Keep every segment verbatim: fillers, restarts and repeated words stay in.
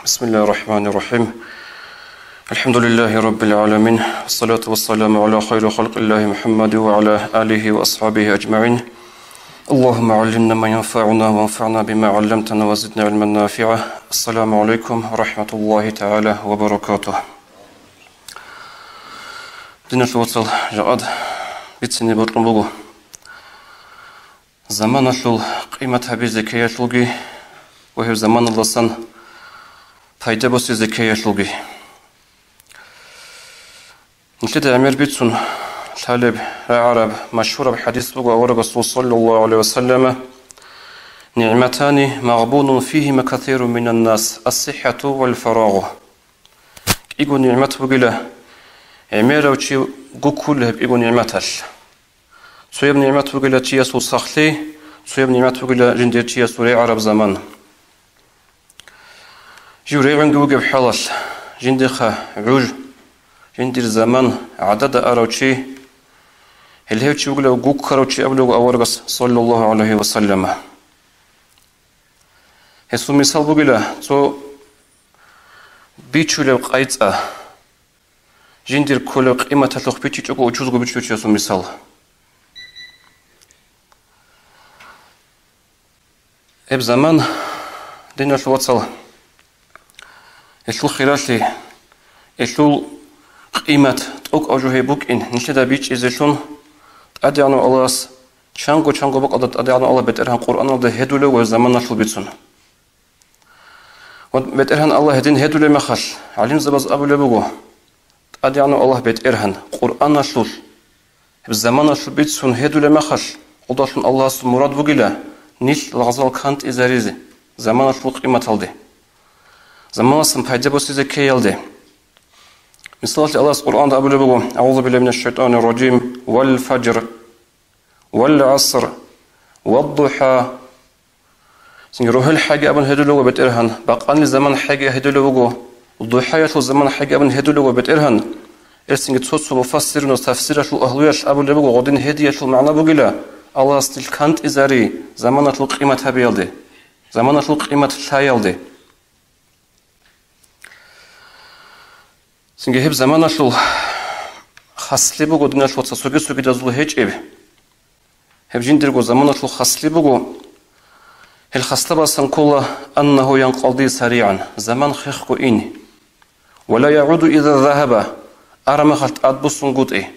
بسم الله الرحمن الرحيم. الحمد لله رب العالمين. والصلاة والسلام على خير خلق الله محمد وعلى آله وأصحابه أجمعين. اللهم علمنا ما ينفعنا وانفعنا بما علمتنا وزدنا علما نافعا. السلام عليكم ورحمة الله تعالى وبركاته. Диналъул вацал, жакъад бицине бокьун буго заманалъул къимат гьабизе ккеялъулги ва гьеб заманалдасан пайда босизе ккеялъулги. Нилъеда гӀемер бицун лъалеб, рагӀараб, машгьураб хӀадис буго аварагасул, саллаллагьу гӀалайгьи ва саллама: «НигӀматани магъбунун фигьима касирун минан нас, ас-сиххӀату вал фарагъу». КӀиго нигӀмат бугила гӀемерав чи гуккулев гьеб кӀиго нигӀматалъ. Цояб нигӀмат бугила чиясул сахлъи, цояб нигӀмат бугила жиндир чиясул регӀараб заман. Жив регӀунги вугеб хӀалалъ, жиндихъа гӀуж, жиндир заман гӀадада арав чи, гьел гьев чи вугилав гуккарав чи абулев аварагас, саллаллагьу гӀалайгьи ва саллама. Гьесул мисал бугила цо бичулев къайцӀа, жиндир кколев къиматалъухъ бичичӀого учузго бичулев чиясул мисал. Гьеб заман, диналъул вацал, гьелъул хиралъи, гьелъул къимат тӀокӀав жо гьеб букӀин нилъеда бичӀчӀизелъун, ТӀадегӀанав Аллагьас чанго-чанго бакӀалда ТӀадегӀанав Аллагь БетӀергьан Къуръаналда гьедулев ва заманалъул бицун. Ва БетӀергьан Аллагь гьедин гьедулеб мехалъ, гӀалимзабаз абулеб буго: ТӀадегӀанав Аллагь БетӀергьан Къуръаналъулъ, гьеб заманалъул бицун гьедулеб мехалъ, гьелдалъун Аллагьасул мурад бугила нилъ лагъзал кантӀизаризе заманалъул къиматалде, заманалъасан пайда босизе ккеялде. Мисалалъе, Аллагьас Къуръанда абулеб буго: «АгӀузу биллагьи минаш шайтанир ражим, вал фажр, вал гӀаср, вад духӀа». Цинги рогьел хӀаги абун гьедулев вуго БетӀергьан, бакъанил заман хӀаги гьедулев вуго, духӀаялъул заман хӀаги абун гьедулев вуго БетӀергьан. Гьелъинги цо-цо муфассирунас тафсиралъул агьлуялъ абулеб буго, гъодин гьедиялъул магӀна бугила Аллагьас нилъ кантӀизари заманалъул къимат гьабиялде, заманалъул къимат лъаялде. Цинги гьеб заманалъул хаслъи буго, диналъул вацал, цоги-цогидазул гьечӀеб. Гьеб жиндирго заманалъул хаслъи буго. Гьел хаслабасан ккола: «Аннагьу янкъади саригӀан», заман хехго ин. «Ва ла ягӀуду иза загьаба», араб мехалъ тӀадбуссунгутӀи.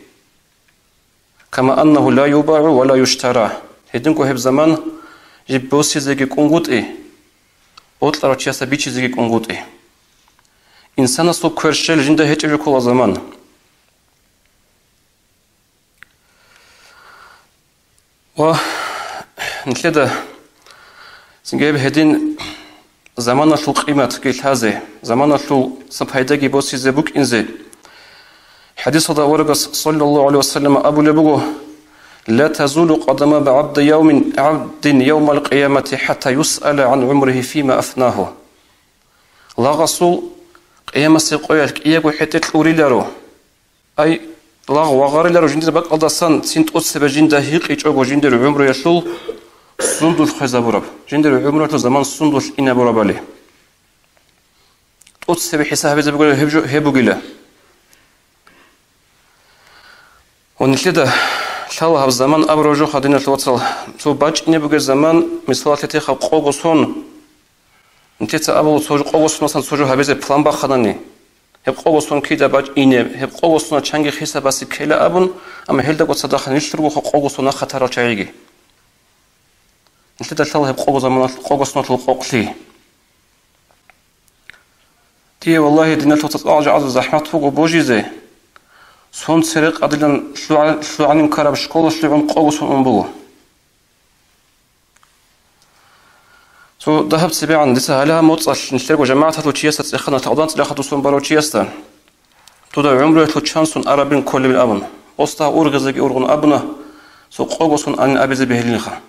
«Кама аннагьу ла юбагӀу ва ла юштара». Гьединго гьеб заман жиб босизеги кӀунгутӀи, бокьарав чиясда бичизеги кӀунгутӀи. Инсанасул кверщел жинда гьечӀеб жо ккола заман. Ва нилъеда цинги гьеб гьедин заманалъул къиматги лъазе, заманалъул цо пайдаги босизе букӀинзе. ХӀадисалда аварагас, саллаллагьу гӀалайгьи ва саллам, абулеб буго: «Ла тазулу къадама гӀабди явмин, гӀабдин явмал къиямати хӀатта юсъала гӀан гӀумригьи фима афнагьу». Лагъасул къиямасеб къоялъ кӀиябго хӀетӀе кьуриларо. Ай, лагъ вагъариларо жиндир бакӀалдасан цин тӀоцебе жинда гьикъичӀого жиндир гӀумруялъул сундулъ хвезабураб, жиндир гӀумруялъул заман сундулъ инабурабали. ТӀоцебе хӀисаб гьабизе бугеб жо гьеб бугила. Ва нилъеда лъала гьаб заман абураб жо, диналъул вацал, цо бачӀине бугеб заман, мисалалъе, тиха къого сон. Нилъеца абула, цо жо къого сонасан цо жо гьабизе план бахъанани, гьеб къого сон кида бачӀине, гьеб къого сона чанги хисабасе ккела абун, амма гьелдаго цадахъ нилъ ругоха къого сона хатарал чагӀиги. Нилъеда лъала гьеб къого заманалъ-, къого соналъул къокълъи. Дие, валлагьи, диналъул вацал, цӀакъ жагӀазул захӀмат буго божизе, сон цере къадилан лъугӀа-, лъугӀанин ккараб школа лъугӀун къого сон ун буго. Цо дагьаб цебегӀан дица гьале гьаб моцӀалъ нилъерго жамагӀаталъул чиясда цӀехана, лъагӀдан цӀехадусон барав чиясда, дуда гӀумруялъул чан сон арабин кколебин абун, осда ургъизеги ургъун абуна, цо къого сон анин абизе бегьилинха.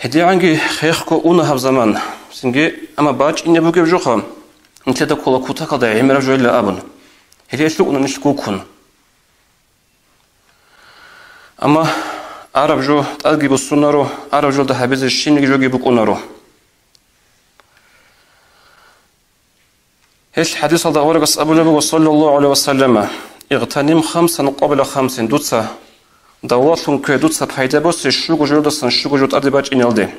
ГьедигӀанги хехго уна гьаб заман, цинги, амма бачӀине бугеб жоха, нилъеда ккола кутакалда гӀемераб жоялда абун. Гьеле лъугӀуна нилъ гуккун. Амма араб жо тӀадги буссунаро, араб жолда гьабизе щибниги жоги букӀунаро. Гьел хӀадисалда аварагас абулеб буго, саллаллагьу гӀалайгьи ва саллама: «Игътаним хамсан къабла хамсин», дуца давлалъун ккве, дуца пайда босе щуго жодасан щуго жо тӀаде бачӀиналде.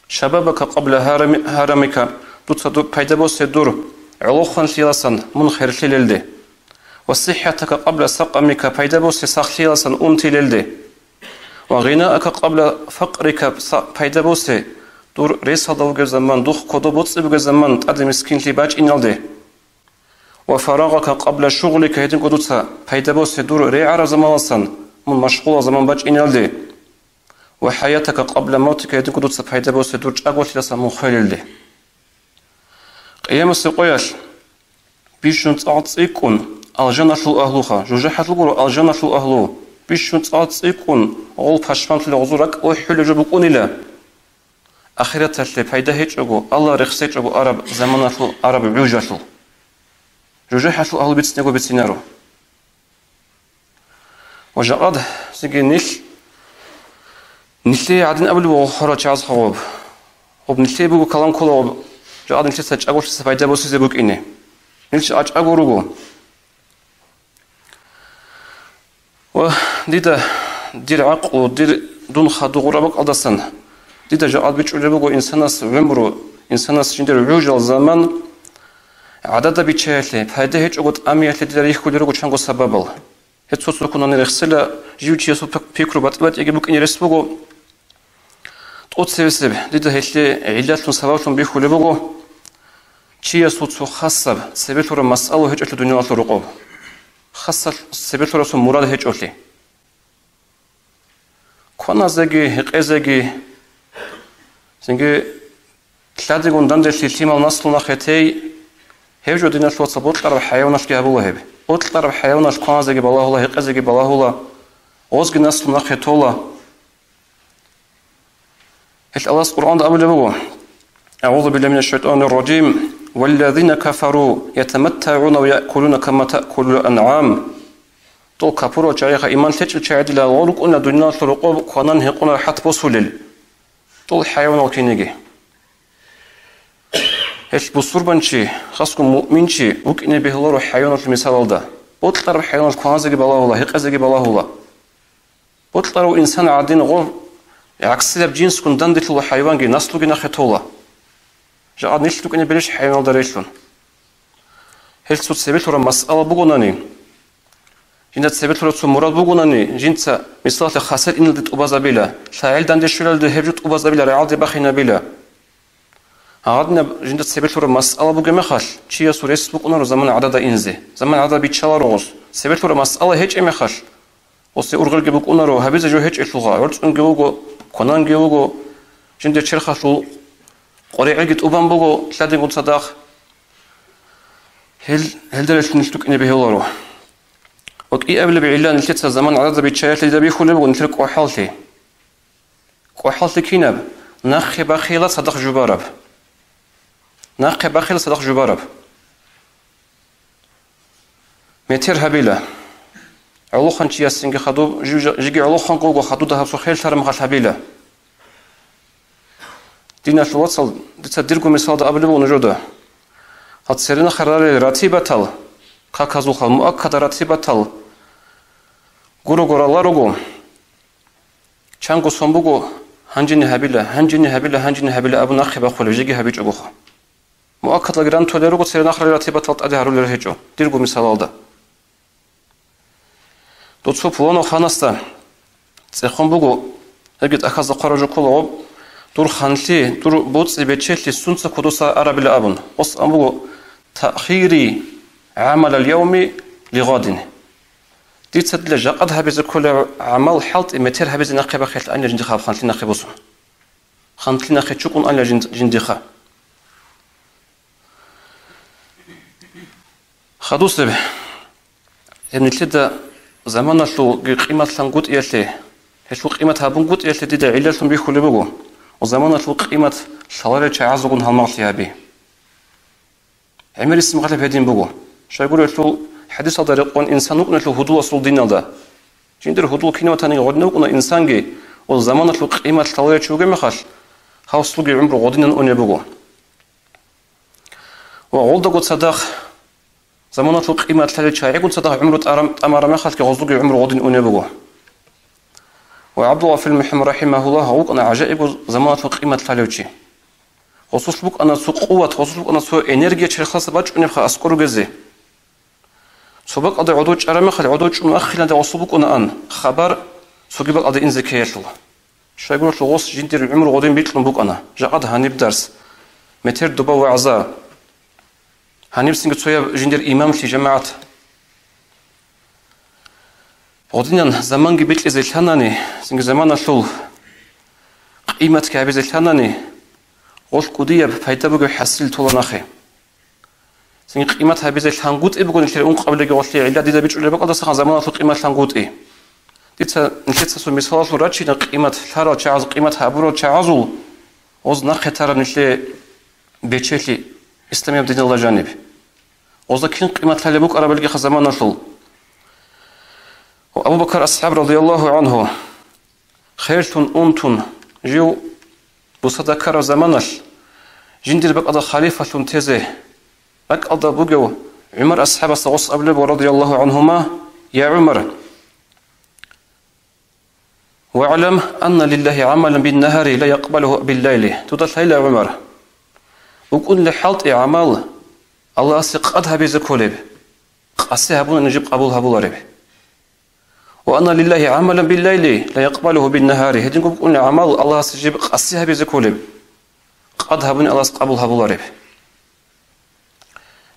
«Шабабака къабла гьарами-, гьарамика», дуца ду-, пайда босе дур гӀолохъанлъияласан мун херлъилелде. «Ва сиххатака къабла сакъамика», пайда босе сахлъияласан унтилелде. «Ва гъинаака къабла факърика», са-, пайда босе дур ресалда вугеб заман, духъ кодоб боцӀи бугеб заман тӀаде мискинлъи бачӀиналде. «Ва фарагъака къабла шугълика», гьединго дуца пайда босе дур регӀараб заманалсан мун машгъулаб заман бачӀиналде. «Ва хӀаятака къабла мавтика», гьединго дуца пайда босе дур чӀаголъиласан мун хвелелде. Къиямасеб къоялъ бищун цӀакъ цӀикӀкӀун алжаналъул агьлуха, жужахӀалъул гуро алжаналъул агьлу, бищун цӀакъ цӀикӀкӀун гъол пашманлъулел гъозул ракӀ вахӀулеб жо букӀунила. Ахираталъе пайда гьечӀого, Аллагь рехсечӀого араб заманалъул араб гӀужалъул. ЖужахӀалъул агьлу бицинего бицинаро. Ва жакъад цинги нилъ, нилъее гӀадин абулеб буго хварал чагӀаз гъоб. Гъоб нилъее буго калам ккола гъоб, жакъад нилъеца чӀаголъиса пайда босизе букӀине. Нилъ чӀа-, чӀаго руго. Ва дида дир гӀакълу, дир дун хадув гъураб бакӀалдасан, дида жакъад бичӀчӀулеб буго инсанас гӀумру, инсанас жиндир гӀужал заман, гӀадада биччаялъе, пайда гьечӀого тӀамиялъе дида рихьулел руго чанго сабабал. Гьеб цо-цо кунани рехсела, жив чиясул пик-, пикру батӀи-батӀиги букӀине рес буго. ТӀоцебесеб дида гьелъе гӀиллатлъун сабаблъун бихьулеб буго, чиясул цо хасаб цебе лъураб масъала гьечӀолъи дуниялалъул рокъоб. Хасаб цебе лъурасул мурад гьечӀолъи. Кваназеги, гьекъезеги, цинги лъадегун данделъи лъимал наслу нахъе тей, гьеб жо диналъул вацал бокьараб хӀайваналъги гьабула гьеб. Бокьараб хӀайваналъ кваназеги балагьула, гьекъезеги балагьула, гъозги наслу нахъе тола. Гьелъ Аллагьас Къуръанда абулеб буго: «АгӀузу биллагьи минаш шайтӀанир ражим. Валлазина кафару ятаматтагӀуна ва яъкулуна кама таъкулул анъам». Дол капурал чагӀиха иман лъечӀел чагӀидила гъо рукӀуна дуниялалъул рокъоб кванан гьекъон рахӀат босулел. Дол хӀайванал кинеги. Гьелъ бусурбанчи, хасго муъминчи, вукӀине бегьуларо хӀайваналъул мисалалда. Бокьараб хӀайваналъ кваназеги балагьула, гьекъезеги балагьула. Бокьарав инсан гӀадин гъо гӀаксилаб жинсгун данделъула хӀайванги, наслуги нахъе тола. Жакъа нилъ рукӀине берищ хӀайваналда релълъун? Гьелъ цо цебе лъураб масъала бугонани, жинда цебе лъураб цо мурад бугонани, жинца, мисалалъе, хасел иналде тӀубазабила, лъагӀел данде щвелалде гьеб жо тӀубазабила, рагӀалде бахинабила. Гьадинаб жинда цебе лъураб масъала бугеб мехалъ, чиясул рес букӀунаро заман гӀадада инзе, заман гӀадада биччаларо гъос. Цебе лъураб масъала гьечӀеб мехалъ, гъосе ургъелги букӀунаро, гьабизе жо гьечӀелъулха, гӀорцӀунги вуго, квананги вуго, жинде черхалъул къваригӀелги тӀубан буго лъадигун цадахъ. Гьел, гьелда релълъун нилъ рукӀине бегьуларо. Ва кӀиабилеб гӀилла нилъеца заман гӀадада биччаялъе дида бихьулеб буго нилъер кӀвахӀаллъи. КӀвахӀаллъи кинаб? Нахъе бахъейила цадахъ жубараб. Нахъе бахъейила цадахъ жубараб. Метер гьабила. ГӀолохъанчиясинги хадуб, жив-, жиги гӀолохъанго вуго, хадуда гьаб цо херлъараб мехалъ гьабила. Диналъул вацал, дица дирго мисалда абулеб буго нужеда. Гьаб церенахъ рарел ратибатал, каказулха муаккада ратибатал гурого раларуго, чанго сон буго, гьанжене гьабила, гьанжене гьабила, гьанжене гьабила абун нахъе бахъулеб, жеги гьабичӀогоха. Муаккадлаги ран толел руго, церенахъ рарел ратибатал тӀаде гьарулел гьечӀо, дирго мисалалда. Дуца пуланав ханасда цӀехон буго, гьебги тӀахьазда хъвараб жо ккола гъоб, дур ханлъи, дур боцӀи-бечелъи сунца кодоса арабила абун. Гъос ан буго: «Таъхири гӀамалал явми лигъадин». Дица дила жакъад гьабизе кколеб гӀамал хӀалтӀи метер гьабизе нахъе бахъелъ анила жиндихъа гьаб ханлъи нахъе босун. Ханлъи нахъе чукӀун анила жин-, жиндихъа. Хадусеб, гьеб нилъеда заманалъулги къиматлъангутӀиялъе, гьелъул къимат гьабунгутӀиялъе дида гӀиллалъун бихьулеб буго, ва заманалъул къимат лъаларел чагӀазулгун гьалмагълъи гьаби. ГӀемерисеб мехалъ гьедин буго. Щайгурелъул хӀадисалда рекъон инсан вукӀуналъул гьудуласул диналда. Жиндир гьудул кинав ватаниги гъодинав вукӀуна инсанги, ва заманалъул къимат лъаларел чи вугеб мехалъ, гьав цоги гӀумру гъодинан унеб буго. Ва гъолдаго цадахъ заманалъул къимат лъалев чагӀигун цадахъ гӀумру тӀарам-, тӀамараб мехалъги гъозулги гӀумру гъодин унеб буго. Ва ГӀабдулгъафил МухӀаммад рахӀимагьуллагь вукӀана гӀажаибго заманалъул къимат лъалев чи. Гъосулъ букӀана цо къуват, гъосулъ букӀана цо энергия черхалъа бачӀунебха аскӀор ругезе. Цо бакӀалда гӀодов чӀараб мехалъ, гӀодов чӀун вахиланда гъосул букӀунаан хабар цоги бакӀалда инзе ккеялъул. Щайгурелъул гъос жиндир гӀумру гъодин бикьун букӀана, жакъад гьаниб дарс, метер доба вагӀза. Гьаниб цинги цояб жиндир имамлъи жамагӀат. Гъодинан заманги бикьизе лъанани, цинги заманалъул къиматги гьабизе лъанани, гъолъ кӀудияб пайда бугеб хӀасил тола нахъе. Цинги къимат гьабизе лъангутӀи буго нилъер ункъабилеги гъолъие гӀилла дида бичӀчӀулеб бакӀалдасаха заманалъул къимат лъангутӀи. Дица нилъеца цо мисалалъул рачина къимат лъарал чагӀаз, къимат гьабурал чагӀазул гъоз нахъе тараб нилъее бечелъи исламияб диналда жаниб. Гъозда кин къимат лъалеб букӀараб белгиха заманалъул. Ва Абу Бакар асхӀаб радияллагьу гӀанхӀу, херлъун унтун, жив бусада ккараб заманалъ, жиндир бакӀалда халифалъун тезе бакӀалда бугев ГӀумар асхӀабасда гъос абулеб ва радияллагьу гӀанхӀума: «Я ГӀумар, вагӀлам анна лиллагьи гӀамалан биннагьари ла якъбалугьу биллайли». Дуда лъайла, ГӀумар, букӀунила хӀалтӀи гӀамал Аллагьасе къад гьабизе кколеб, къаси гьабуна жиб къабул гьабулареб. «Ва анна лиллагьи гӀамалан биллайли ла якъбалугьу биннагьари», гьединго букӀунила гӀамал Аллагьасе жиб къаси гьабизе кколеб, къад гьабуни Аллагьас къабул гьабулареб.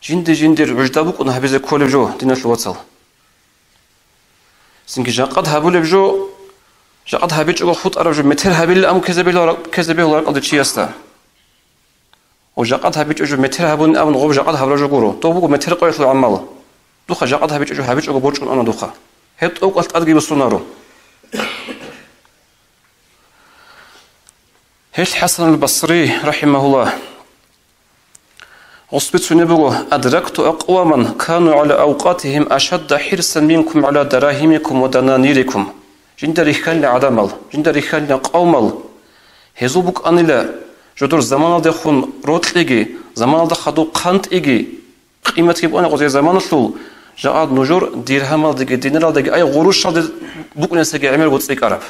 Жинди-жиндир гӀужда букӀун гьабизе кколеб жо, диналъул вацал. Цинги жакъад гьабулеб жо, жакъад гьабичӀого хутӀараб жо метер гьабилилан ккезе бегьула-, ккезе бегьула ракӀалде чиясда. Ва жакъад гьабичӀо жо метер гьабуни абун гъоб жакъад гьабураб жо гуро. Дов буго метер къоялъул гӀамал. Духъа жакъад гьабичӀо жо гьабичӀого борчӀун ана духъа. Гьеб тӀокӀалъ тӀадги бусунару. Гьел ХӀасанул Басри, рахӀимагьуллагь, гъос бицунеб буго: «Адракту акъваман кану гӀала авкъатигьим ашадда хӀирсан минкум гӀала дарагьимикум ва дананирикум». Жинда рихьанила гӀадамал, жинда рихьанила къавмал, гьезул букӀанила жодор заманалдехун рокьиги, заманалда хадуб хъантӀиги, къиматги букӀана гъозие заманалъул, жакъад нужер диргьамалдеги, динаралдеги, ай гъурущалде букӀунесеги гӀемер буцӀикӀараб.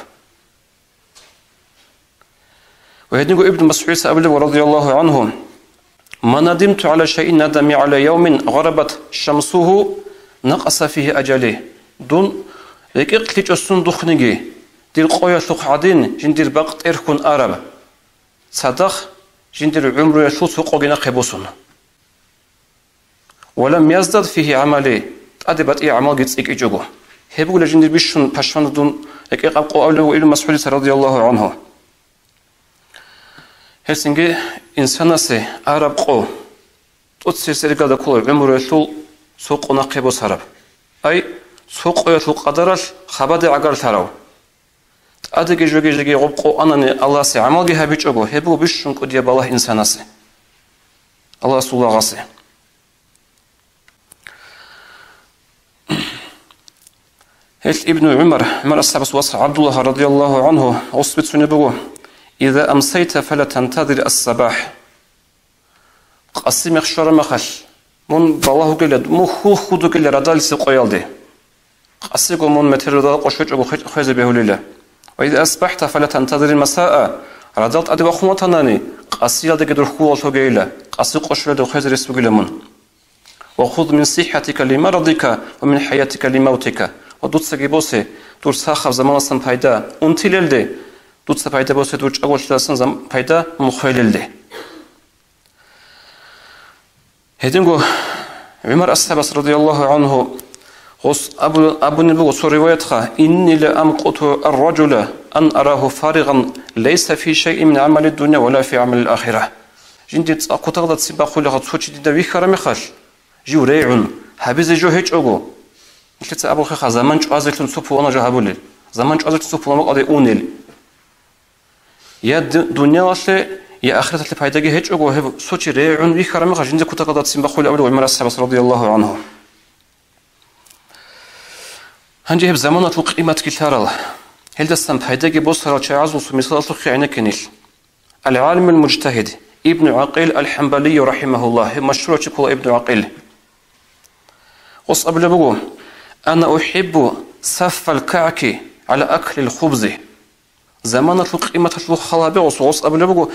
Ва гьединго Ибн МасгӀудица абулеб, радияллагьу гӀанхӀу: «Ма надимту гӀала шайин надами гӀала явмин гъарабат шамсугьу накъаса фигьи ажали». Дун рекӀекълъичӀо сундухъниги, дир къоялъухъ гӀадин жиндир бакъ тӀерхьун араб, цадахъ жиндир гӀумруялъул цо къоги нахъе босун. «Ва лам яздад фигьи гӀамали», тӀаде батӀи гӀамалги цӀикӀкӀичӀого. Гьеб бугила жиндир бищун пашмана дун рекӀекъаб къо абулеб буго Ибн МасгӀудица, радияллагьу гӀанхӀу. Гьелъинги инсанасе араб къо, тӀоцебесеб иргаялда ккола гӀумруялъул цо къо нахъе босараб. Ай, цо къоялъул къадаралъ хабаде гӀагарлъарав. ТӀадеги жоги-жоги гъоб къо анани Аллагьасе гӀамалги гьабичӀого, гьеб буго бищун кӀудияб балагь инсанасе, Аллагьасул лагъасе. Гьел Ибну ГӀумар, ГӀумар асхӀабас вас ГӀабдуллагь радияллагьу гӀанхӀу, гъос бицунеб буго: «Иза амсайта фала тантазир ас-сабахӀ». Къаси мех щвараб мехалъ, мун балагьугила, мун хьул хьудугила радалисе къоялде. Къасиго мун метер радал къо щвечӀого хве-, хвезе бегьулила. «Ва иза асбахӀта фала тантазирил масаа», радал тӀаде вахун ватанани, къасиялдеги дур хьулал лъогейила, къаси къо щвелде хвезе рес бугила мун. «Ва хуз мин сиххатика ли марадика ва мин хӀаятика ли мавтика». Ва дуцаги босе дур сахаб заманалдасан пайда унтилелде, дуца пайда босе дур чӀаголъиялдасан зам-, пайда мун хвелелде. Гьединго ГӀумар асхӀабас радияллагьу гӀанхӀу гъос абу-, абунеб буго цо риваятха: «Инни ла амкъуту ар-ражула ан арагьу фаригъан лайса фи шайин мин гӀамали дунья ва ла фи гӀамалил ахира». Жинди цӀакъ кутакалда ццин бахъулеха цо чи дида вихьараб мехалъ, жив регӀун, гьабизе жо гьечӀого. Нилъеца абулхъеха заман чӀвазелъун цо пулана жо гьабулел, заман чӀвазелъун цо пулан бакӀалде унел. Я ду-, дуниялалъе, я ахираталъе пайдаги гьечӀого, гьеб цо чи регӀун вихьараб мехалъ, жинда кутакалда ццин бахъулеб абулеб ГӀумар асхӀабас радияллагьу гӀанхӀу. Гьанже гьеб заманалъул къиматги лъарал, гьелдасан пайдаги босарал чагӀазул цо мисалалъухъе гӀенекке нилъ. Ал-гӀалимул мужтагьид, Ибну ГӀакъил аль-ХӀамбалий рахӀимагьуллагь, гьев машгьурав чи ккола Ибну ГӀакъил. Гъос абулеб буго: «Ана ухӀиббу саффал кагӀки гӀала аклил хубзи». Заманалъул къиматалъул хал гьабе гъос, гъос абулеб буго: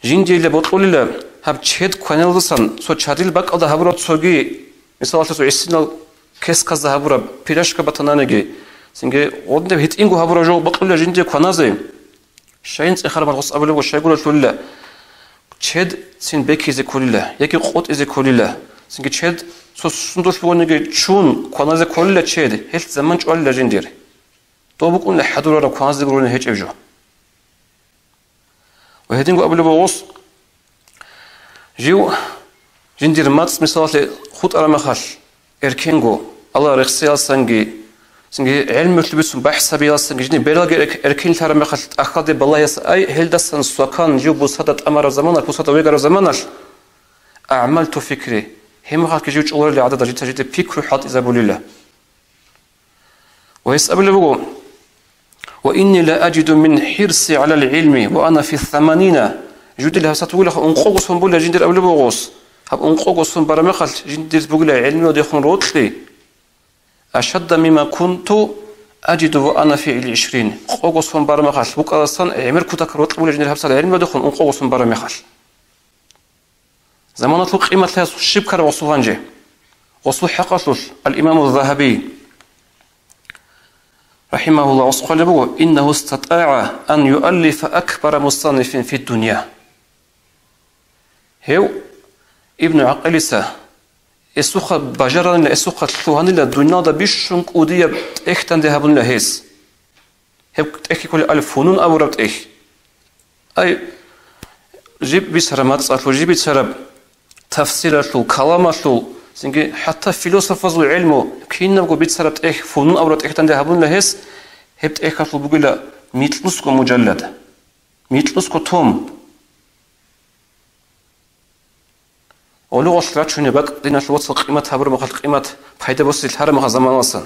«Жиндиеила бокьулила гьаб чед кваналдасан цо чадил бакӀалда гьабураб цоги, мисалалъе, цо гӀисинал кесказда гьабураб пирашка батананиги, цинги гъодинаб гьитӀинго гьабураб жо бокьулила жиндие кваназе». Щайин цӀехараб гъос абулеб буго, щайгурелъулила, чед цин бекизе кколила, яги къотӀизе кколила, цинги чед цо сундулъ бугониги чун кваназе кколила чед, гьелъ заман чӀвалила жиндир. Дов букӀунила хӀадурараб кваназе гурони гьечӀеб жо. Ва гьединго абулеб буго гъос, жив жиндир мацӀ, мисалалъе, хутӀараб мехалъ, эркенго, Аллагь рехсеялсанги, цинги гӀелмуялъул бицун бахӀс гьабиялсанги, жиндир бералги эрк-, эркенлъараб мехалъ тӀахьалде балагьиялса, ай, гьелдасан свакан жив бусада тӀамараб заманалъ, бусада вегараб заманалъ, агӀмалту фикри, гьеб мехалъги жив чӀоларила гӀадада жита-жита пикру хӀалтӀизабулила. Ва гьес абулеб буго: «Ва инни ла аджиду мин хӀирси гӀалал гӀилми ва ана фи саманина». Жудил гьабсат вугилаха ункъого сон була жиндир абулеб буго гъос. Гьаб ункъого сон бараб мехалъ жиндир бугила гӀелмиялдехун рокьи. «Ашадда мимма кунту аджиду ва ана фи гӀишрин». Къого сон бараб мехалъ букӀарасан гӀемер кутакаб рокьи була жиндир гьабсат гӀелмиялдехун ункъого сон бараб мехалъ. Заманалъул къиматлъиялъ щиб ккараб гъосул гьанже? Гъосул хӀакъалъулъ ал-Имаму Загьаби, рахӀимагьуллагь, гъос хъвалеб буго: «Иннагьу истатӀагӀа ан юаллифа акбара мусаннифин фид-дунья». Гьев, Ибну ГӀакъилица, эсухъа бажаранила, эсухъа лъугьанила дуниялда бищун кӀудияб тӀехь данде гьабунила гьес. Гьеб тӀехь кколеб Аль-Фунун абураб тӀехь. Ай, жиб бицараб мацӀалъул, жиб бицараб тафсиралъул, каламалъул, цинги хӀатта философазул гӀелму, кинабго бицараб тӀехь, Фунун абураб тӀехь данде гьабунила гьес, гьеб тӀехьалъул бугила микьнусго мужаллад, микьнусго том. Гъолугъалъ рачунеб бакӀ диналъул вацал къимат гьабураб мехалъ къимат пайда босизе лъараб мехалъ заманаласан.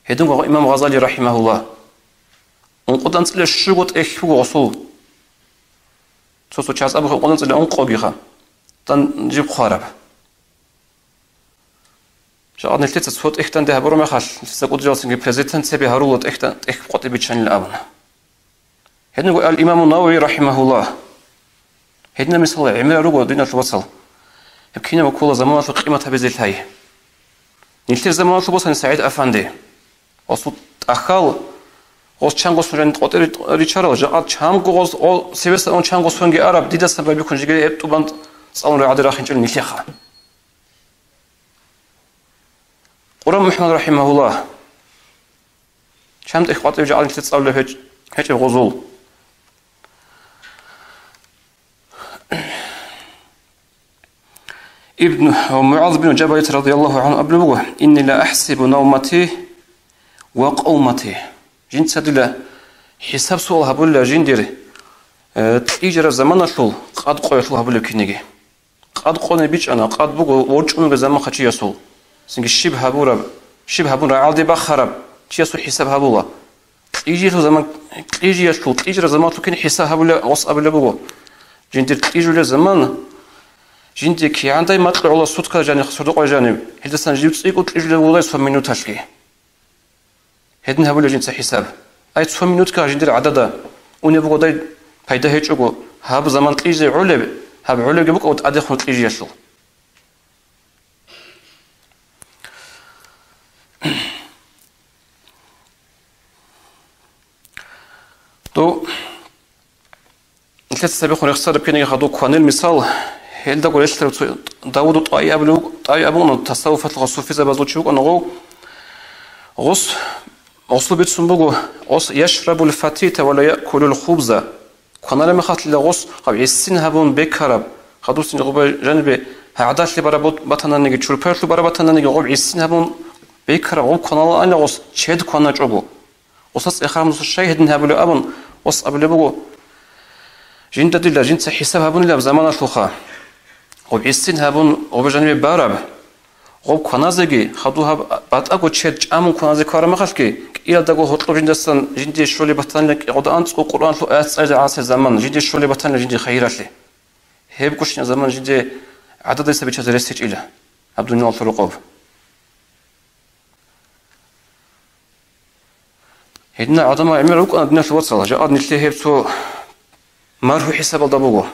Гьединго имам Гъазали рахӀимагьуллагь. Ункъодан цӀила щуго тӀехь буго гъосул. Цо-цо чияс абухъе ункъодан цӀила ункъогиха. Дан жиб хъвараб. Жакъа нилъеца цо тӀехь данде гьабураб мехалъ, нилъеца кӀудиялсинги презентацияби гьарула тӀехь дан-, тӀехь къотӀи биччанила абуна. Гьединго ал-Имаму Навави рахӀимагьуллагь. Гьединаб мисал гӀемерал руго, диналъул вацал. Гьеб кинабго ккола заманалъул къимат гьабизе лъай. Нилъер заманалъул босани СагӀид Афанди. Гъосул тӀахьал, гъос чанго сон жани къотӀи ричарал, жакъа чанго гъос, гъо-, цевесан ун чанго сонги араб, дидасан байбихьун жиги гьеб тӀубан цӀалун рагӀаде рахинчӀел нилъеха. Къуран МухӀаммад рахӀимагьуллагь. Чан тӀехь къватӀиб жагӀалилъе цӀалулеб гьечӀ-, гьечӀеб гъозул. Ибн МугӀаз бин Жабалица радияллагьу гӀангьу абулеб буго: «Инни ла ахӀсибу навмати ва къавмати». Жинца дила хӀисаб-суал гьабулила жиндир, э, кьижараб заманалъул къад-къоялъул гьабулеб кинеги. Къад къоне бичӀчӀана, къад буго ворчӀунеб заман хъачиясул. Цинги щиб гьабураб, щиб гьабун рагӀалде бахараб чиясул хӀисаб гьабула. Кьижиялъул заман, кьижиялъул, кьижараб заманалъул кин хӀисаб гьабула, гъос абулеб буго. Жиндир кьижулеб заман, жиндие кигӀандай макьугӀула сутка жаниб, сордо-къо жаниб, гьелдасан жив цӀикӀкӀун кьижулев вугодай цо минуталъги. Гьедин гьабулеб жинца хӀисаб. Ай, цо минутка жиндир гӀадада унеб бугодай пайда гьечӀого, гьаб заман кьиже гӀолеб, гьаб гӀолебги букӀа тӀадехун кьижиялъул. Дов Нилъеца цебехун рехсараб кинеги хадуб кванил мисал, гьелдаго релълъарав цо Давуду ТӀаи абулев-, ТӀаи абуна тасаввуфалъ гъосул суфизабазул чи вукӀана гъов. Гъос, гъосул бицун буго, гъос: «Яшрабул фатита ва ла яъкулул хубза». Кванараб мехалъила гъос гъаб гӀисин гьабун бекараб, хадусин гъоба жанибе гӀадалъи бараб батананиги, чурпаялъул бараб батананиги гъоб гӀисин гьабун бекараб гъоб кваналаанила гъос чед кваначӀого. Гъосда цӀехараб нусалъ щай гьедин гьабулеб абун, гъос абулеб буго: «Жинда дила, жинца хӀисаб гьабунилаб заманалъулха. Гъоб гӀисин гьабун, гъоб жанибе бараб. Гъоб кваназеги, хадуб гьаб батӀаго чед чӀамун кваназе ккараб мехалъги, кӀиялдаго гьоркьоб жиндасан жиндие щолеб батанила кӀикъода анцӀго Къуръаналъул аят цӀализе гӀасеб заман, жиндие щолеб батанила жиндир хайиралъе». Гьеб гущина заман жиде гӀададиса бичазе рес гьечӀила гьаб дуниялалъул рокъоб. Гьединал гӀадамал гӀемер рукӀана, диналъул вацал, жакъа нилъее гьеб цо маргьу хӀисабалда буго.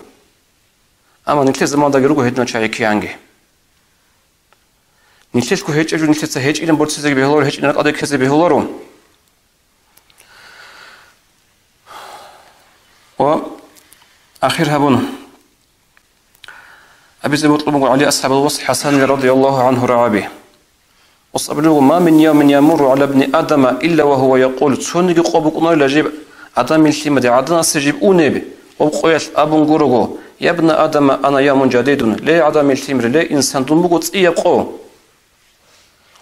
Амма нилъер замандаги руго гьединал чагӀи кигӀанги. Нилъелъго гьечӀеб жо нилъеца гьечӀилан борцизеги бегьуларо, гьечӀилан къаде ккезе бегьуларо. Ва ахир гьабун, абизе бокьун буго ГӀали асхӀабил вас ХӀасанил радияллагьу гӀанхӀу рагӀаби. Ус абулеб буго: «Ма мин явмин ямурру гӀала бни Адама илла ва гьува якъул», цониги къо букӀунарила жиб Адамил лъимаде, гӀаданасе жиб унеб, гъоб къоялъ абун гурого: «Я бна Адама, ана явмун жадидун», ле, Адамил лъимер, ле, инсан, дун буго цӀияб къо.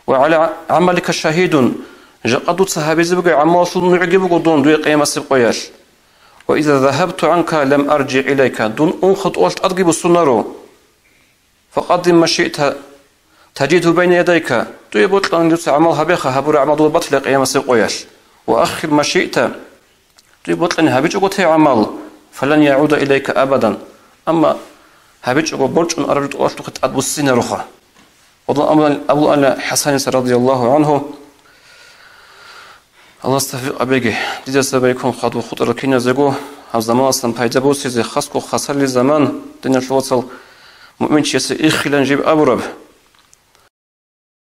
«Ва гӀала гӀамалика шагьидун», жакъа дуца гьабизе бугеб гӀамалалъул нугӀги буго дун дуе къиямасеб къоялъ. «Ва иза загьабту гӀанка лам аржигӀ илайка», дун унха тӀолъ тӀадги буссунаро. «Факъаддим ма шиъта тажидгьу байна ядайка», дуе бокьани дуца гӀамал гьабеха, гьабураб гӀамал дуе батила къиямасеб къоялъ. «Ва аххир ма шиъта», дуе бокьани гьабичӀого те гӀамал, «фалан ягӀуда илайка абадан», амма гьабичӀого борчӀун араб жо тӀолъухъе тӀадбуссинароха. Абу-, Абу-, Абу Ала ХӀасаница радияллагьу гӀанхӀу, Аллагьас тавфикъ гьабеги, дидаса байкун хадур хутӀарал киназего гьаб заманалъан пайда босизе, хасго хасалил заман, диналъул вацал, муъминчиясе иххилан жиб абураб.